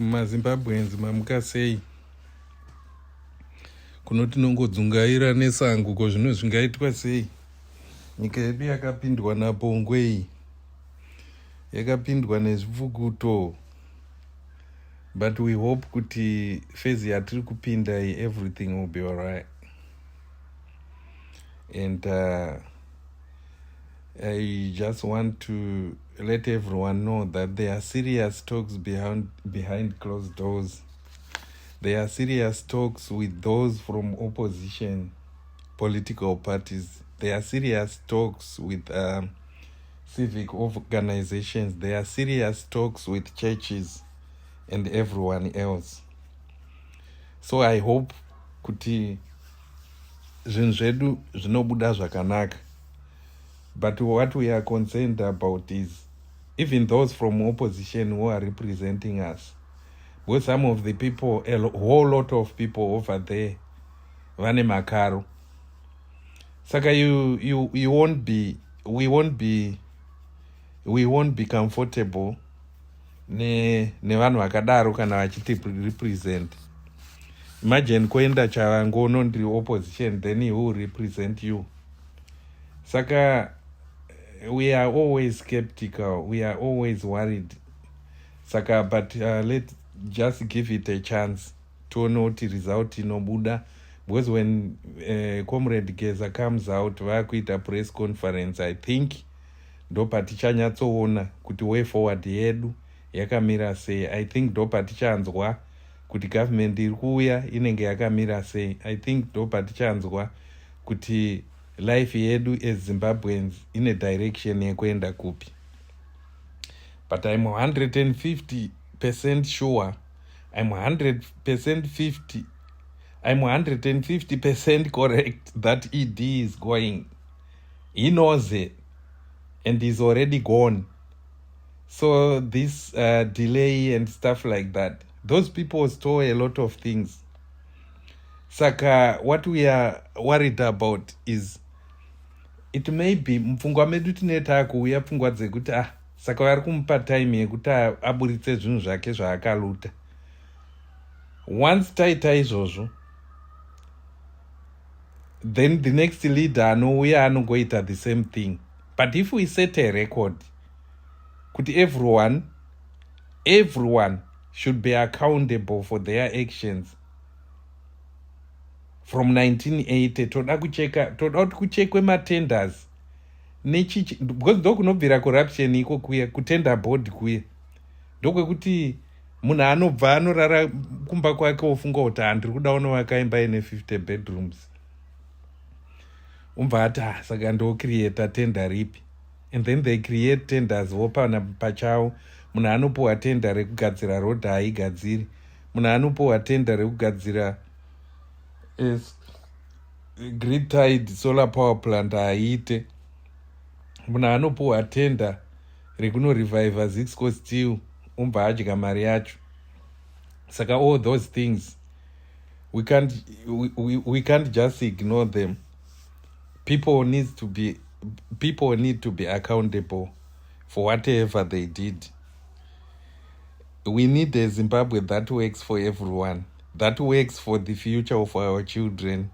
MaZimbabweans, mamuka sei? Kuno tinongodzungaira nesango. Ko zvino zvingaitwa sei? Nyika yedu yakapindwa napongwe iyi, yakapindwa nezvipfukuto, but we hope kuti phase yatiri kupinda iyi, everything will be alright. And I just want to let everyone know that there are serious talks behind closed doors. There are serious talks with those from opposition political parties. There are serious talks with civic organizations. There are serious talks with churches and everyone else. So I hope kuti zvinhu zvedu zvinobuda zvakanaka. But what we are concerned about is even those from opposition who are representing us, because some of the people, a whole lot of people over there, vane makaro. Saka you won't be we won't be we won't be comfortable nevanhu vakadaro kana vachiti represent. Imagine kuenda chavangono, ndiri opposition, then he will represent you. Saka we are always skeptical, we are always worried. Saka, but let just give it a chance, tione kuti result inobuda, because when Comrade Geza comes out, vakuita press conference, I think ndo patichanyatsoona kuti way forward yedu yakamira sei. I think ndo patichanzwa kuti government iri kuuya inenge yakamira sei. I think ndo patichanzwa kuti life yedu as Zimbabweans ine direction yekuenda kupi. But I'm 150% sure, I'm 100% 50, I'm 150% correct that ED is going. He knows it and he's already gone. So this delay and stuff like that, those people store a lot of things. Saka what we are worried about is it may be mupfungwa medu tine taakuuya pfungwa dzekuti, ah, saka vari kumupa time yekuti aburitse zvinhu zvake zvaakaluta. Once taita izvozvo, then the next leader anouya anongoita the same thing. But if we set a record kuti everyone should be accountable for their actions from 1980, toda kucheka, toda kuti kuchekwe matenders nechichi, because ndokunobvira corruption iko kuya kutender board kuya. Ndokwekuti munhu anobva anorara kumba kwake, ofunga kuti, "Handiri kuda unovaka imba ine 50 bedrooms." Umbva ati, "Ah, saka ndocreata tender ripi?" And then they create tenders vopana pachavo. Munhu anopiwa tender rekugadzira rodha, haigadziri. Munhu anopiwa tender rekugadzira grid tied solar power plant, haiite. Munhu anopiwa tender rekunorevivha Zisco Steel, umbva adya mari yacho. Saka all those things we can't just ignore them. People need to be accountable for whatever they did. We need a Zimbabwe that works for everyone, that works for the future of our children,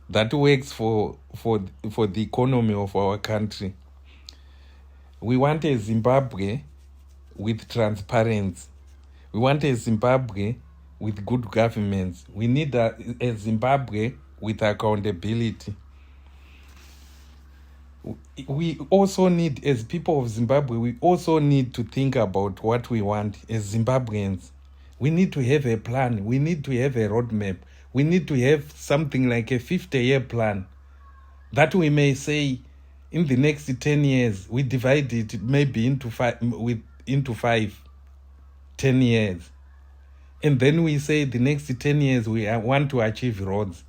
that works for the economy of our country. We want a Zimbabwe with transparency. We want a Zimbabwe with good governments. We need a Zimbabwe with accountability. We also need, as people of Zimbabwe, we also need to think about what we want as Zimbabweans. We need to have a plan. We need to have a roadmap. We need to have something like a 50-year plan that we may say in the next 10 years, we divide it maybe into 5, 10 years, and then we say the next 10 years we want to achieve roads.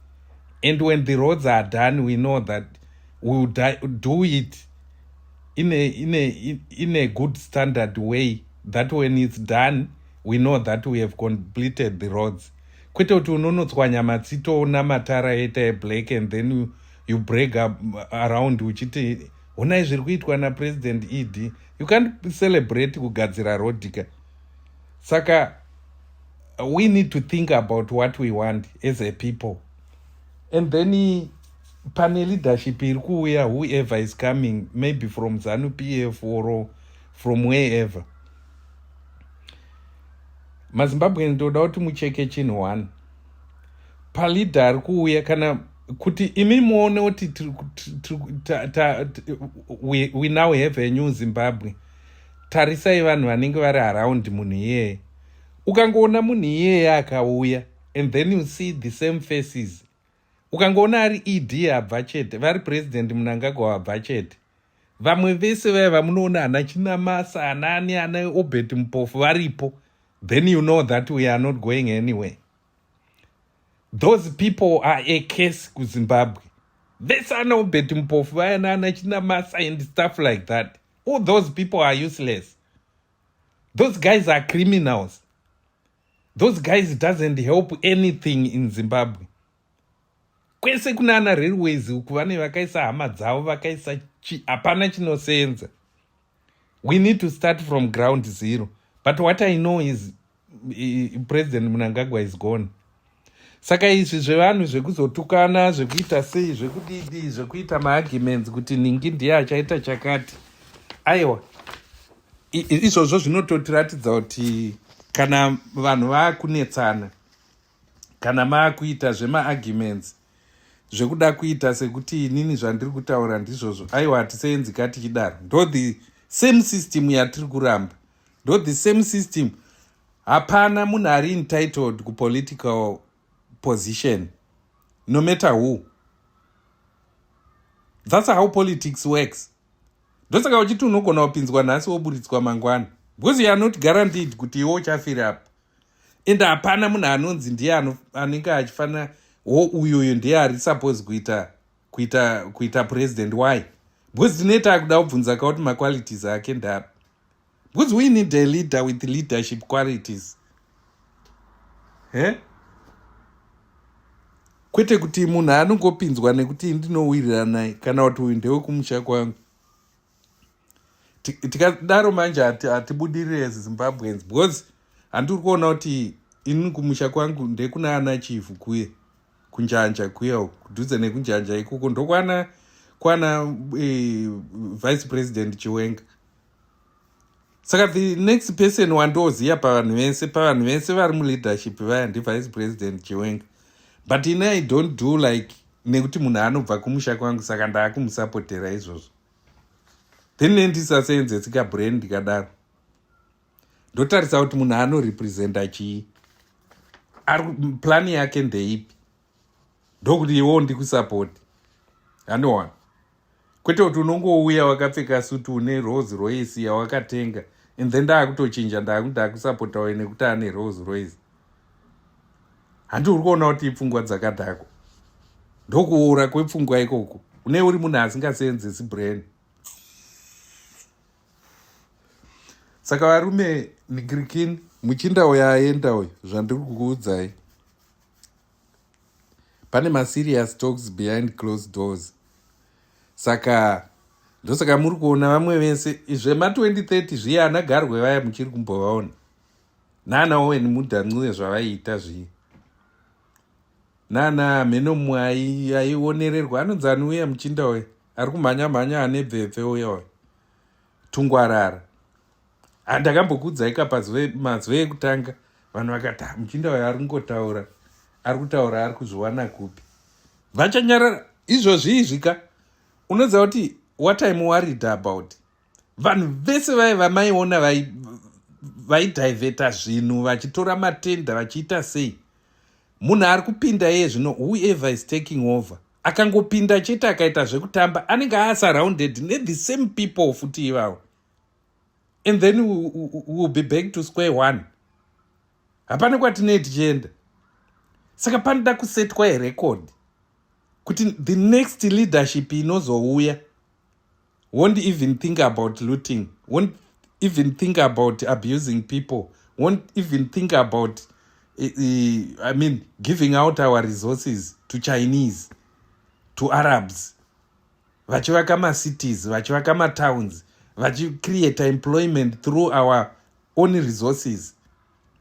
And when the roads are done, we know that we will do it in a good standard way, that when it's done, we know that we have completed the roads. Kwete kuti unonotswanya matsito, matara eta eblack, and then you break up around uchiti, "Honai zviri kuitwa naPresident ED." You can't celebrate kugadzira rodhika. Saka we need to think about what we want as a people, and then pane leadership iri kuuya, whoever is coming, maybe from ZANU PF or from wherever. MaZimbabwe, ndoda kuti mucheke chinhu one. Paleader ari kuuya, kana kuti imi muone kuti we now have a new Zimbabwe, tarisai vanhu vanenge vari around munhu iyeye. Ukangoona munhu iyeye akauya and then you see the same faces, ukangoona ari ED abva chete, vari President Mnangagwa wabva chete, vamwe vese vaya vamunoona, ana Chinamasa, anani, ana Obert Mpofu varipo, then you know that we are not going anywhere. Those people are a case kuZimbabwe. Vese ana Obert Mpofu vaya naana Chinamasa and stuff like that, all those people are useless. Those guys are criminals. Those guys doesn't help anything in Zimbabwe. Kwese kuna ana railways uku, vane vakaisa hama dzavo, vakaisa, hapana chinosenza. We need to start from ground zero. But what I know is President Mnangagwa is gone. Saka izvi zvevanhu zvekuzotukana, zvekuita sei, zvekudidi, zvekuita maarguments kuti ningi ndiye achaita chakati, aiwa, izvozvo zvinototiratidza kuti kana vanhu vaakunetsana, kana maakuita zvemaarguments, zvekuda kuita sekuti inini zvandiri kutaura ndizvozvo, aiwa, hatisenzika tichidaro. Ndo the same system yatiri kuramba, ndo the same system. Hapana munhu ari entitled kupolitical position, no matter who. That's how politics works. Ndosaka uchiti unogona kupinzwa nhasi, woburitswa mangwana, because you are not guaranteed kuti iwe uchafira apa. Ende hapana munhu anonzi ndiye anenge achifanira wo, uyuyu ndiye ari suppose kuita president. Why? Because tinoita kuda kubvunza kauti maqualities ake ndapa, because we need a leader with leadership qualities, he kwete kuti munhu anongopinzwa nekuti ndinowirira naye kana kuti uyu ndewekumusha kwangu. Tikadaro manje hatibudirire as Zimbabweans, because handiri kuona kuti inini kumusha kwangu ndekuna ana Chivhu kuye, kunjanja kuya, kudhuze nekunjanja ikoko, ndokwana kwana Vice President Chiwenga. Saka the next person wandoziva pavanhu vese vari muleadership vaya ndiVice President Chiwenga. But ini I don't do like nekuti munhu anobva kumusha kwangu, saka ndaakumusapotera izvozvo. Then nendisasenzesi kabrain. Ndikadaro ndotarisa kuti munhu anorepresenta chii, ari plani yake ndeipi, ndokuti iwewo ndikusapoti anowana, kwete kuti unongouya wakapfeka suti, une Rolls Royce yawakatenga, and then ndaakutochinja, ndaakusapotawo nekuti ane Rolls Royce. Handi uri kuona kuti ipfungwa dzakadhakwa? Ndokuora kwepfungwa ikoko. Une uri munhu asingasenzesi brain. Saka varume, nigirikini muchinda uyo aenda uyu, zvandiri kukuudzai, pane maserious talks behind closed doors. Saka ndosaka muri kuona vamwe vese zvema2030 zviye, ana Garwe vaya muchiri kumbovaona, nana Owen Mudha Ncube zvavaiita zviye, nana mheno mumwe aionererwa anonzi ani uya muchinda uya ari kumhanya mhanya, ane bvepfe uya uya, Tungwarara. Handakambokuudzai ka mazuva ekutanga, vanhu vakati, ah, muchinda uyo ari kungotaura, ari kutaura, ari kuzviwana kupi? Vachanyarara izvozvi izvi ka. Unoziva kuti what I'm worried about? Vanhu vese vai vamaiona vaidhaivheta zvinhu, vachitora matenda, vachiita sei, munhu ari kupinda iye zvino, whoever is taking over, akangopinda chete akaita zvekutamba, anenge asurrounded nethe same people futi ivavo, and then we will be back to square one. Hapana kwatinei tichienda. Saka panoda kusetwa irecord kuti the next leadership inozouya won't even think about looting, won't even think about abusing people, won't even think about I mean, giving out our resources to Chinese, to Arabs, vachivaka macities, vachivaka matowns, vachicreata employment through our own resources.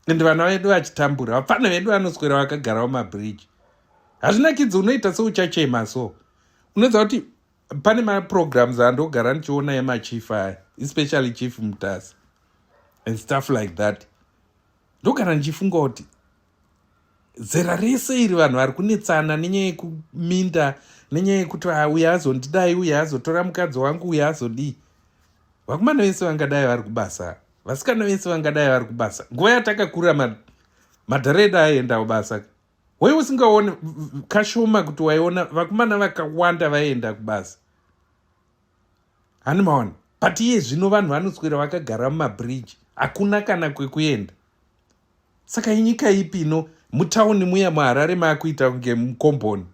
And vana vedu vachitambura, vapfana vedu vanoswera vakagara mumabridge. Hazvinakidzi, unoita seuchachema. So unoziva kuti pane maprograms andogara ndichiona emachief aya, especially Chief Mutasa and stuff like that. Ndogara ndichifunga kuti zera rese iri vanhu vari kunetsana nenyaya yekuminda, nenyaya yekuti, ah, uyo azondidai, uyo azotora mukadzi wangu, uyo azodii. Vakomana vese vangadai vari kubasa, vasikana vese vangadai vari kubasa. Nguva yatakakura, madhara edu aienda kubasa. Wai usingaoni kashoma kuti waiona vakomana vakawanda vaienda kubasa, hani maona? But iye zvino vanhu vanoswera vakagara mumabridge, hakuna kana kwekuenda. Saka inyika ipi ino? Mutauni muya muHarare maakuita kunge mukomboni,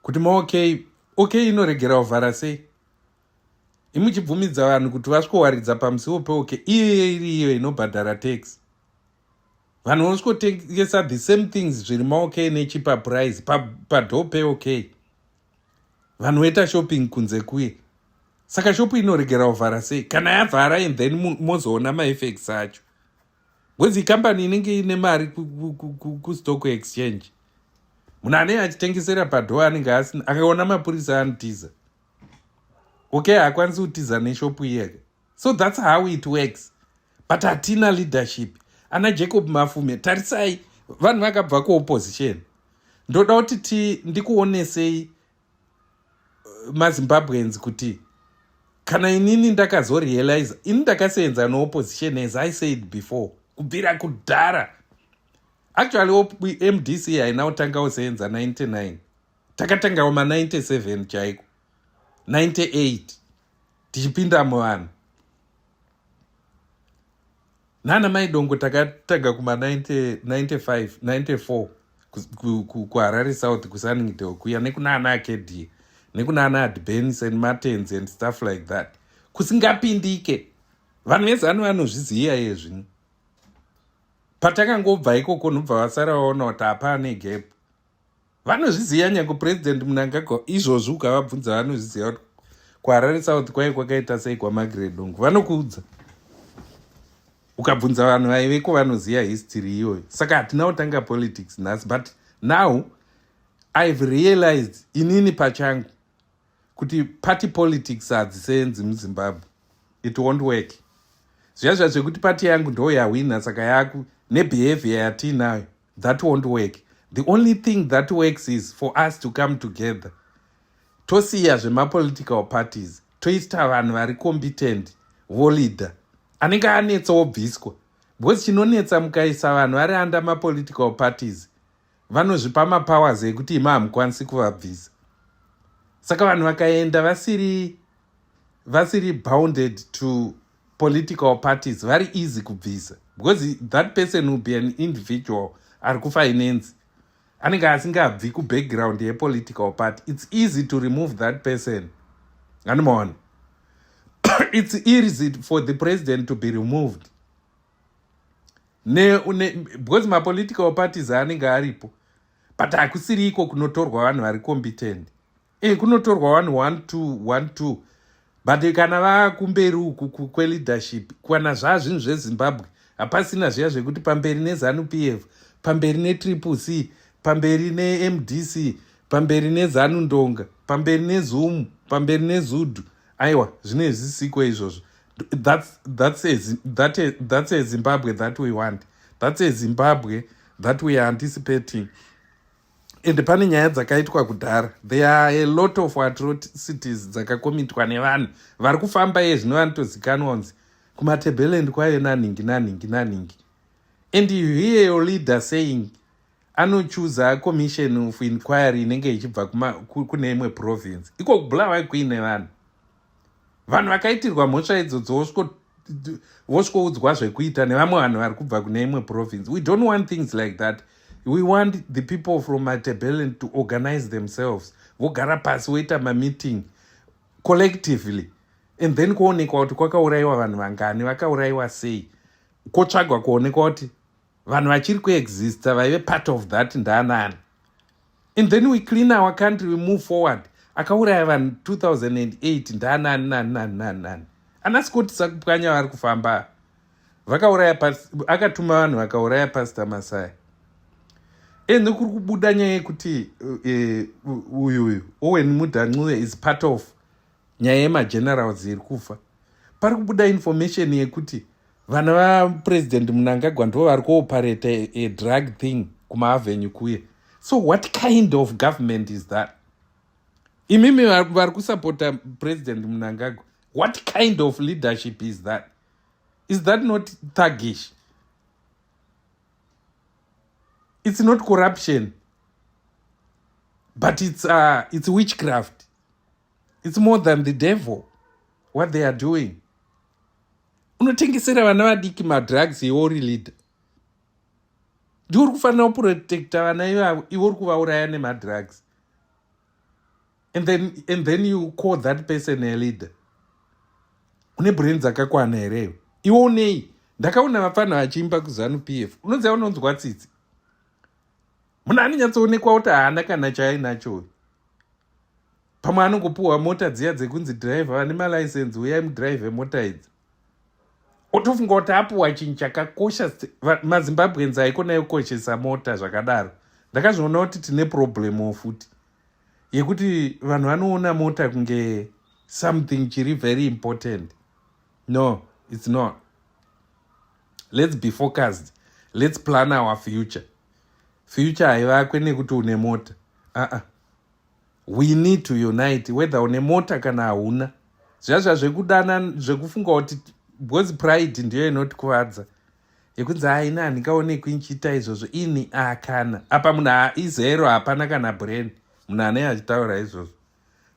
kuti maOK OK inoregera kuvhara sei, imuchibvumidza vanhu kuti vasvikowaridza pamusiwo peOK, iyoyo iri iyo inobhadhara tax. Vanhu vanosvikotengesa the same things zviri maOK necheaper price padoor peOK. Vanhu voita shopping kunze kuye. Saka shopu inoregera kuvhara sei? Kana yavhara, and then mozoona maeffects acho, because ikambani inenge ine mari kustock exchange. Munhu anenge achitengesera padoor anenge asina, akaona mapurisa anotiza. Okay, haakwanisi kutiza neshopu iyeke. So that's how it works, but hatina leadership. Ana Jacob Mafume, tarisai, vanhu vakabva kuopposition. Ndoda kuti ti ndikuonesei, maZimbabweans, kuti kana inini ndakazorealize, ini ndakasenza neopposition, as I said before, kubvira kudhara. Actually, MDC haina kutanga kusenza 99, takatangawo ma97 chaiko, 98, tichipinda muvanhu nana Maidongo. Takatanga kuma95, 94 kuHarare South, kuSunningdale kuya, nekuna ana Akedia, nekuna ana Advance and Martins and stuff like that, kusingapindike. Vanhu veZanu vanozviziva iye zvino. Patakangobva ikoko, nobva vasara vaona kuti hapane gap. Vanozviziva, nyange President Mnangagwa izvozvi ukavabvunza, vanozviziva kuti kuHarare South kwai kwakaita sei, kwaMargaret Dongo, vanokuudza. Ukabvunza vanhu vaiveko, vanoziva history iyoyo. Saka hatina kutanga politics nhasi, but now I've realized inini pachangu kuti party politics hadzisenzi muZimbabwe. It won't work. Zviya zva zvekuti pati yangu ndo yahwina, saka yaku nebehavior yatiinayo, that won't work. The only thing that works is for us to come together, tosiya zvemapolitical parties, toita vanhu vari competent voleader. Anenge anetsa wobviswa, because chinonetsa, mukaisa vanhu vari under mapolitical parties, vanozvipa mapowers ekuti ima hamukwanisi kuvabvisa. Saka vanhu vakaenda vasiri bounded to political parties, vari easy kubvisa, because that person will be an individual ari kufinance, anenge asingabvi kubackground yepolitical party. It's easy to remove that person, anomaona? It's easy for the president to be removed because mapolitical parties anenge aripo, but hakusiri iko kunotorwa vanhu vari competent. Kunotorwa vanhu 1 2 1 2, but kana vakumberi uku kweleadership, kana zvaa zvinhu zveZimbabwe, hapasina zviya zvekuti pamberi neZANU PF, pamberi neTriple C, pamberi neMDC, pamberi neZANU ndonga, pamberi neZUM, pamberi neZUDU. Aiwa, zvine zvisiko izvozvo. That's a Zimbabwe that we want. That's a Zimbabwe that we are anticipating. And pane nyaya dzakaitwa kudhara. There are a lot of atrocities dzakakomitwa nevanhu vari kufamba iye zvino, vanotozikanwa kunzi kuMatabeleland kwaive nanhingi, nanhingi, nanhingi. And you hear your leader saying anochuza commission of inquiry inenge ichibva kune imwe province. Iko kuBulawayo kuine vanhu vakaitirwa mhosva idzodzo, vosvikoudzwa zvekuita nevamwe vanhu vari kubva kune imwe province. We don't want things like that. We want the people from Matabeleland to organize themselves, vogara pasi, voita mameeting collectively, and then kuonekwa kuti kwakaurayiwa vanhu vangani, vakaurayiwa sei, kotsvagwa kuonekwa kuti vanhu vachiri kuexista vaive part of that ndaanani, and then we clean our country, we move forward. Akauraya vanhu 2008 ndaanani, nani, nani, nani, nani? Ana Scott Sakupwanya vari kufamba. Vakauraya, akatuma vanhu vakauraya Pastor Masaya. Ende kuri kubuda nyaya yekuti uyu uyu Owen Mudha Ncube is part of nyaya yemagenerals iri kufa. Pari kubuda information yekuti vana vaPresident Mnangagwa ndo vari kuoperate a drug thing kumaavenue kuye. So what kind of government is that? Imimi vari kusapota President Mnangagwa, what kind of leadership is that? Is that not thuggish? It's not corruption, but it's witchcraft. It's more than the devil what they are doing. Unotengesera vana vadiki madrugs, iwe uri leader. Ndiwe uri kufanira kuprotecta vana ivavo, iwe uri kuvauraya nemadrugs, and then you call that person a leader. Une brain dzakakwana hereyo iwe? Unei? Ndakaona vapfana vachiimba kuZANU PF. Unoziva, unonzwa tsitsi. Munhu anonyatsoonekwa kuti haana kana chaainacho. Pamwe anongopiwa mota dziya dzekunzi dhiraivha, vane malicense, uyai mudhiraivhe mota idzi. Otofunga kuti apiwa chinhu chakakosha. MaZimbabweans aikona kukoshesa mota zvakadaro. Ndakazviona kuti tine problemwo futi yekuti vanhu vanoona mota kunge something chiri very important. No, it's not. Let's be focused. Let's plan our future. Future haivakwe nekuti une mota. Uh-uh. We need to unite, whether une mota kana hauna. Zviya zva zvekudana, zvekufunga kuti, because pride ndiyo inotikuvadza, yekunzi haina, handingaonekwi nchiita izvozvo ini. Akana apa munhu izero, hapana kana brain munhu anee achitaura izvozvo.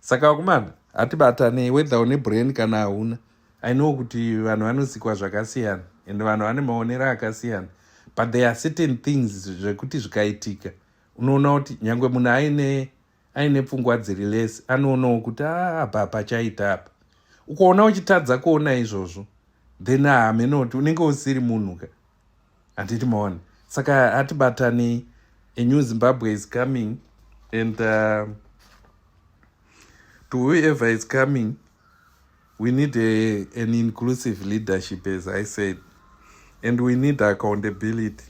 Saka vakomana, hatibatanei, whether une brain kana hauna. I know kuti vanhu vanosikwa zvakasiyana and vanhu vane maonero akasiyana, but there are certain things zvekuti zvikaitika, unoona kuti nyange munhu aine pfungwa dziri less, anoonawo kuti ah, apa pachaita apa. Ukaona uchitadza kuona izvozvo, then hamenoti unenge usiri munhu ka, handiti maona? Saka hatibatanei. A new Zimbabwe is coming, and to whoever is coming, we need an inclusive leadership, as I said, and we need accountability.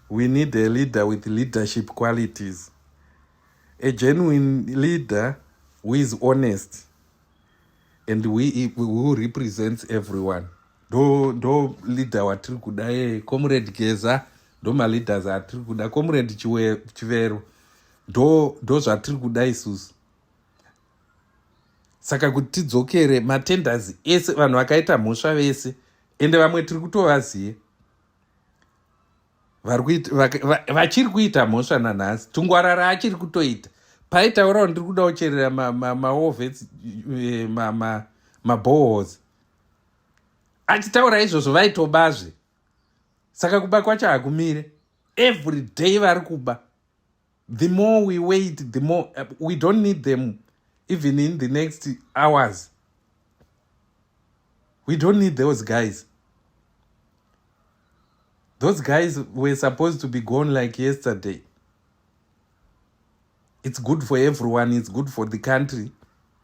We need a leader with leadership qualities, a genuine leader who is honest and who represents everyone. Ndo leader watiri kuda. Ye Comrade Geza, ndo maleaders atiri kuda. Comrade Chivero, ndo zvatiri kuda isusu. Saka kuti tidzokere matenders ese, vanhu vakaita mhosva vese, ende vamwe tiri kutovaziva vachiri kuita mhosva nanhasi. Tungwarara achiri kutoita. Paitaurawo, ndiri kuda kucherera maovets, mabohos, achitaura izvozvo, vaitobazve. Saka kuba kwacho hakumire. Every day vari kuba. The more we wait, the more we don't need them. Even in the next hours, we don't need those guys. Those guys were supposed to be gone like yesterday. It's good for everyone. It's good for the country,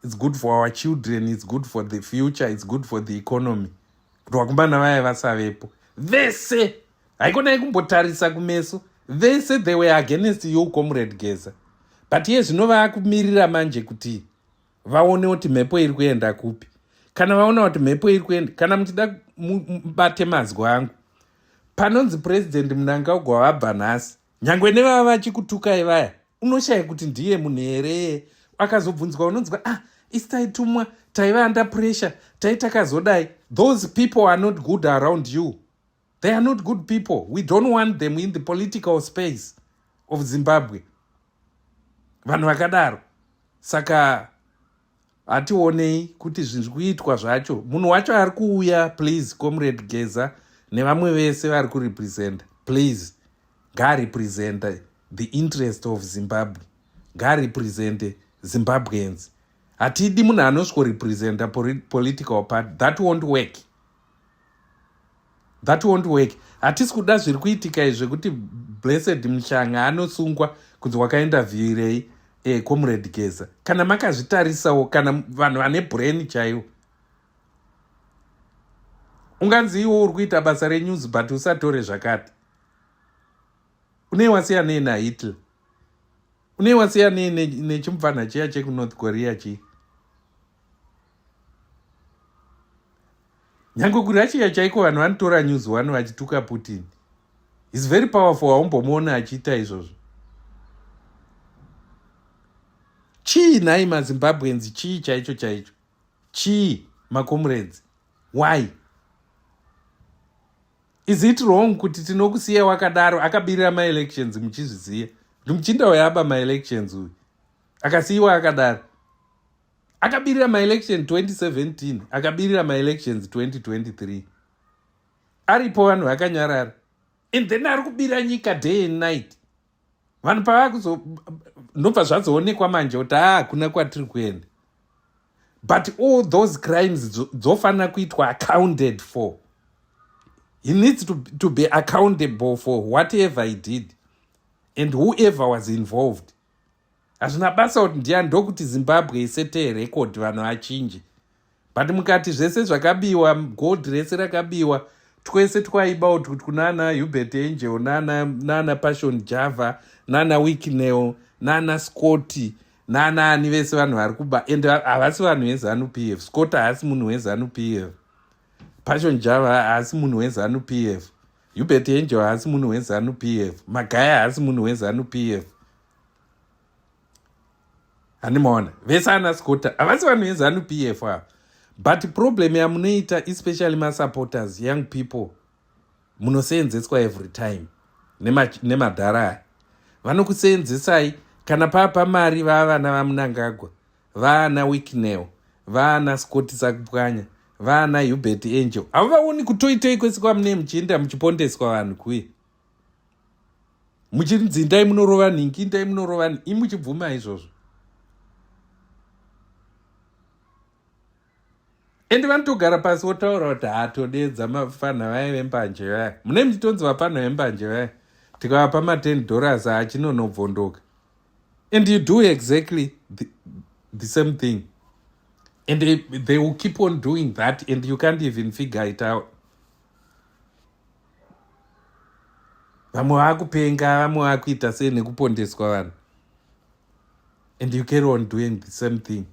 it's good for our children, it's good for the future, it's good for the economy kuti vakumbana vaya vasavepo vese. Haikonai kumbotarisa kumeso vese. They were against you, Comrade Geza, but iye zvino vaakumirira manje kuti vaone kuti mhepo iri kuenda kupi. Kana vaona kuti mhepo iri kuenda, kana muchida mubate mazwi angu, panonzi President Mnangagwa vabva nhasi, nyange nevava vachikutukai vaya, unoshaya kuti ndiye munhu here akazobvunzwa. Unonzwa, "Ah, isi taitumwa, taiva under pressure, tai takazodai." Those people are not good around you. They are not good people. We don't want them in the political space of Zimbabwe, vanhu vakadaro. Saka hationei kuti zviri kuitwa zvacho, munhu wacho ari kuuya. Please, Comrade Geza nevamwe vese vari kurepresenta, please, ngaarepresenta the interest of Zimbabwe, ngaarepresente Zimbabweans. Hatidi munhu anosvikorepresenta political party. That won't work, that won't work. Hatisi kuda zviri kuitika izvi zvekuti Blessed Mushanga anosungwa kunzi wakaenda vhirei. Comrade Geza, kana makazvitarisawo, kana vanhu vane brain chaiwo. Unganzi iwo uri kuita basa renews but usatore zvakati. Unei wasiyanei naHitler? Unei wasiyanei nechimupfanha chiya chekuNorth Korea chii? Nyange kuRussia chaiko vanhu vanotora news one vachituka Putin. He's very powerful, haumbomuona achiita izvozvo. Chii nhai maZimbabweans, chii chaicho chaicho? Chii macomrades? Why? Is it wrong kuti tinokusiya wakadaro akabirira maelections muchizviziva kuti muchinda uyo aba maelections uyu akasiyiwa akadaro? Akabirira maelection 2017, akabirira maelections 2023, aripo vanhu vakanyarara, and then ari kubira nyika day and night. Vanhu pavakuzo ndobva zvazoonekwa manje kuti haa, hakuna kwatiri kuenda. But all those crimes dzofanira kuitwa accounted for. He needs to be accountable for whatever he did and whoever was involved. Hazvina basa kuti ndiani, ndokuti Zimbabwe isete record, vanhu vachinje. But mukati zvese zvakabiwa, gold rese rakabiwa, twese twaiba kuti kunana Hubert Angel, nana Passion Java, nana Wicknell, nana Scott, nana ani, vese vanhu vari kuba, and havasi vanhu veZANU PF. Scott haasi munhu weZANU PF, Passion Java haasi munhu weZANU PF, Hubert Angel haasi munhu weZANU PF, Magaya haasi munhu weZANU PF. Handimaona vese ana Scott havasi vanhu veZANU PF ava. But problem yamunoita, especially masupporters, young people, munoseenzeswa every time nemadhara aya. Vanokuseenzesai kana papa mari, vavana vaMunangagwa, vaana Wicknell, vaana Scott Sakupwanya, vaana Hubert Angel, havavaoni kutoitei kwese kwamunee muchienda muchipondeswa vanhu kuye, muchinzi ndai munorova nhingi, ndai munorova, imuchibvuma izvozvo. Ende vanotogara pasi votaura kuti hatodedza mafanha vaya vembanje vaya, mune muchitonzi vafanha vembanje vaya, tikavapa ma10 dollars achinonobvondoka. And you do exactly the same thing, and they will keep on doing that, and you can't even figure it out. Vamwe vakupenga, vamwe vakuita sei nekupondeswa vanhu, and you carry on doing the same thing.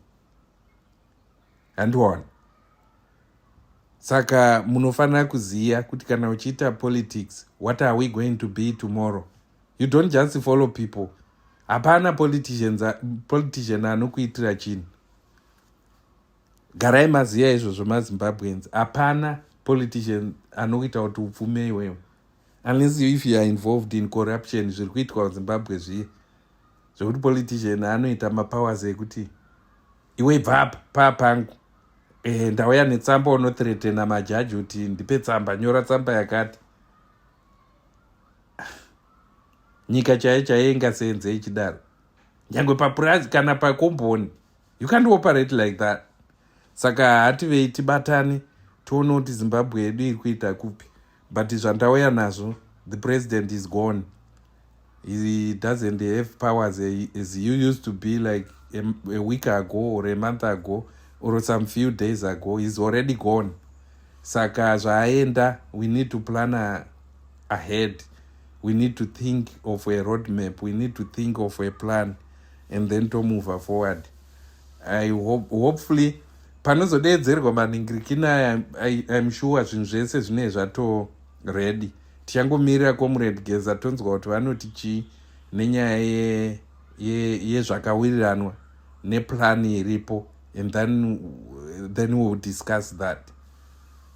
Handiona. Saka munofanira kuziva kuti kana uchiita politics, what are we going to be tomorrow? You don't just follow people. Hapana politician anokuitira chinhu. Garai maziva izvozvo, maZimbabweans. Hapana politician anokuita kuti upfume iwewe, unless if you are involved in corruption. Zviri kuitwa muZimbabwe zviye zvekuti politician anoita mapowers ekuti iwe bva papangu, ndauya netsamba, unothreatena majaji kuti ndipe tsamba, nyora tsamba yakati. Nyika chaiyo chaiyo ingaseenze ichidaro? Nyange papurazi kana pakomboni, you can't operate like that. Saka hativei tibatane, tione kuti Zimbabwe yedu iri kuita kupi. But zvandauya nazvo, the president is gone. He doesn't have powers as he used to be like a week ago or a month ago or some few days ago. He's already gone. Saka zvaaenda, we need to plan ahead. We need to think of a roadmap, we need to think of a plan, and then to move forward. I hope, hopefully panozodeedzerwa maningirikina aya, I'm sure zvinhu zvese zvinee zvato ready. Tichangomirira Comrade Geza, tonzwa kuti vanoti chii nenyaya yezvakawiriranwa neplan iripo, and then we will discuss that.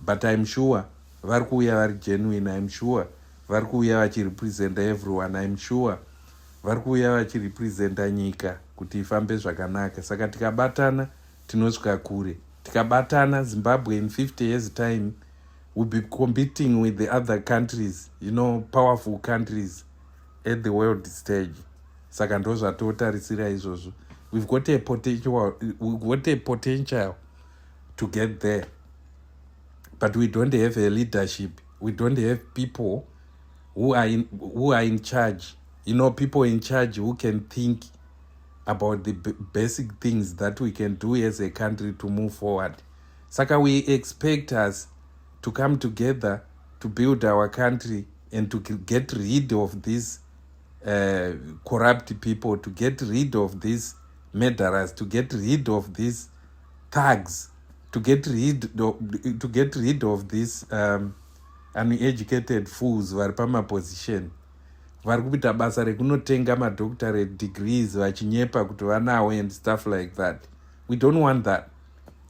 But I'm sure vari kuuya vari genuine. I'm sure vari kuuya vachirepresenta everyone. I'm sure vari kuuya vachirepresenta nyika kuti ifambe zvakanaka. Saka tikabatana tinosvika kure. Tikabatana, Zimbabwe in 50 years' time will be competing with the other countries, powerful countries at the world stage. Saka ndo zvatotarisira izvozvo. We've got a potential to get there, but we don't have a leadership. We don't have people who are in charge, people in charge who can think about the basic things that we can do as a country to move forward. Saka we expect us. To come together to build our country and to get rid of these corrupt people, to get rid of these murderers, to get rid of these thugs, to get rid of these uneducated fools vari pamaposition, vari kuita basa rekunotenga madoctorate degrees vachinyepa kuti vanawo and stuff like that. We don't want that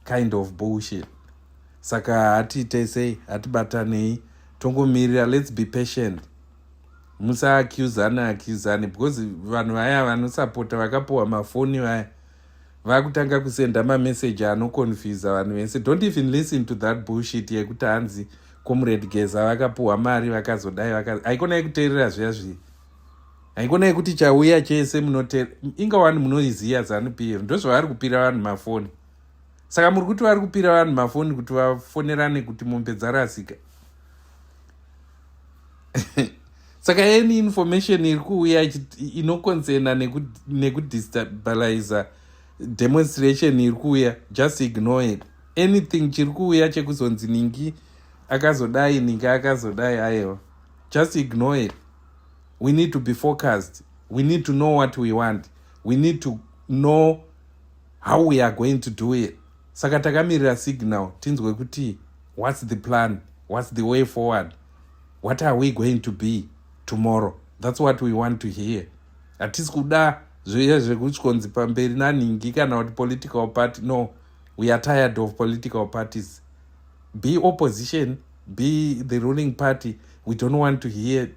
kind of bullshit. Saka hatiitei sei? Hatibatanei, tongomirira. Let's be patient. Musaaccusane accusane, because vanhu vaya vanosapota vakapiwa mafoni vaya vakutanga kusenda mameseji anoconfusa vanhu vese. Don't even listen to that bullshit yekuti hanzi Comrade Geza vakapiwa mari, vakazodai. Haikonai kuteerera zviya zviya, haikonai kuti chauya chese munoteera. Ingawani munoiziva ZANU PF, ndozvavari kupira vanhu mafoni. Saka muri kuti vari kupira vanhu mafoni kuti vafonerane kuti mombe dzarasika. Saka any information iri kuuya inoconcerna nekudestabiliza demonstration iri kuuya, just ignore it. Anything chiri kuuya chekuzonzi ningi akazodai, ningi akazodai, aiwa, just ignore it. We need to be focused. We need to know what we want. We need to know how we are going to do it. Saka takamirira signal, tinzwe kuti what's the plan, what's the way forward, what are we going to be tomorrow. That's what we want to hear. Hatisi kuda zviye zvekutyonzi pamberi naningi kana kuti political party. No, we are tired of political parties. Be opposition, be the ruling party, we don't want to hear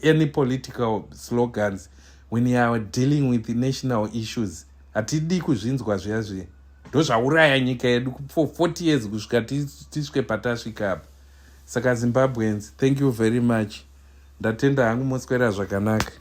any political slogans when you are dealing with the national issues. Hatidi kuzvinzwa zviya zviya. Ndozvauraya nyika yedu for 40 years kusvika tisvike patasvika apa. Saka Zimbabweans, thank you very much. Ndatenda hangu, moswera zvakanaka.